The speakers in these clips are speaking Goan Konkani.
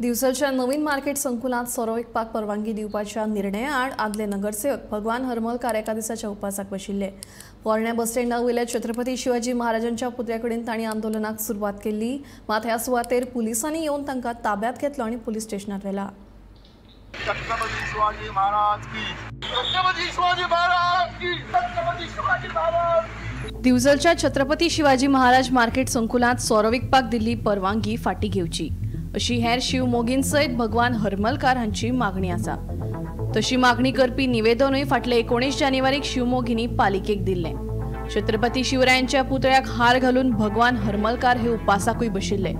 दिवचलच्या नवीन मार्केट संकुलांत सोरो विकपाक परवानगी दिवपाच्या निर्णया आड आदले नगरसेवक भगवान हरमलकार एका दिसाच्या उपासाक बशिल्ले. पोरण्या बस स्टँडा वयल्या छत्रपती शिवाजी महाराजांच्या पुतळ्या कडेन तांणी आंदोलनाक सुरवात केल्ली. मात ह्या सुवातेर पुलिसांनी येवन तांकां ताब्यात घेतलो आनी पुलीस स्टेशनार व्हेला. छत्रपती शिवाजी महाराज की, छत्रपती शिवाजी महाराज की, छत्रपती शिवाजी महाराज की. दिवचलच्या छत्रपती शिवाजी महाराज मार्केट संकुलांत सोरो विकपाक दिल्ली परवानगी फाटी घेवची अशी हेर शिवमोगीं सयत भगवान हरमलकार हांची मागणी आसा. तशी मागणी करपी निवेदनूय फाटले 19 जानेवारीक शिवमोगींनी पालिकेक दिल्लें. छत्रपती शिवरायांच्या पुतळ्याक हार घालून भगवान हरमलकार हे उपासाकूय बशिल्ले.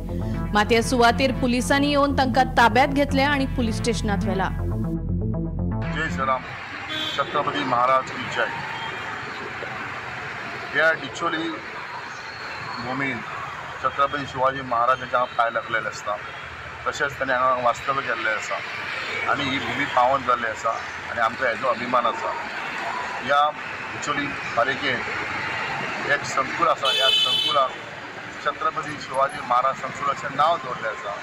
मात ह्या सुवातेर पुलिसांनी येवन तांकां ताब्यात घेतले आनी पुलीस स्टेशनांत व्हेला. जय श्रीराम, छत्रपती महाराज की जय. ह्या डिचोली भूमीन छत्रपती शिवाजी महाराजांच्या पांय लागलेले आसता, तशेंच ताणें हांगा वास्तव्य केल्लें आसा आनी ही भूमी पावन जाल्ली आसा आनी आमकां हेजो अभिमान आसा. ह्या डिचोली पालिकेंत एक संकूल आसा, ह्या संकुलाक छत्रपती शिवाजी महाराज संकूल अशें नांव दवरलें आसा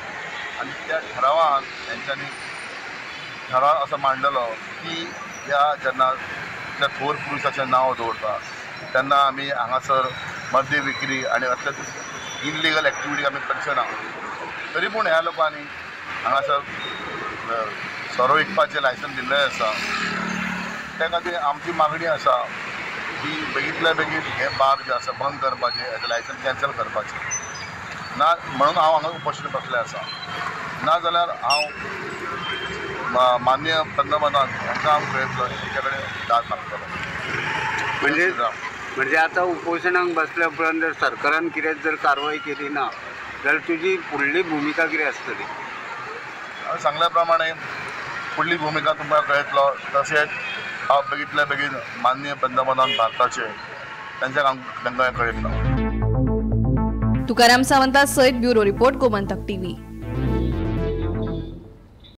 आनी त्या ठरावान तेंच्यांनी ठराव असो मांडलेलो की ह्या जेन्ना त्या थोर पुरुषाचें नांव दवरता तेन्ना आमी हांगासर मद्य विक्री आनी असले इनलिगल एक्टिविटी आमी करचे ना. तरी पूण ह्या लोकांनी हांगासर सोरो विकपाचें लायसन्स दिल्लें आसा. त्या खातीर आमची मागणी आसा की बेगींतल्या बेगीन हें बार जें आसा बंद करपाचें, हेजें लायसन्स कॅन्सल करपाचें ना म्हणून हांव हांगा उपस्थित बसलें आसा. ना जाल्यार हांव माननीय पंतप्रधान हांकां हांव कळयतलो, हेंच्या कडेन दाद मागतलो. म्हणजे आतां उपोशणाक बसल्या उपरांत जर सरकारान कितें जर कारवाय केली ना जाल्यार तुजी फुडली भुमिका कितें आसतली? हांवें सांगल्या प्रमाणे फुडली भुमिका तुमकां कळयतलो. तशेंच हांव बेगींतल्या बेगीन माननीय पंतप्रधान भारताचे तांच्या तांकां कळयतलो. तुकाराम सावंता सयत ब्युरो रिपोर्ट, गोमंतक टीव्ही.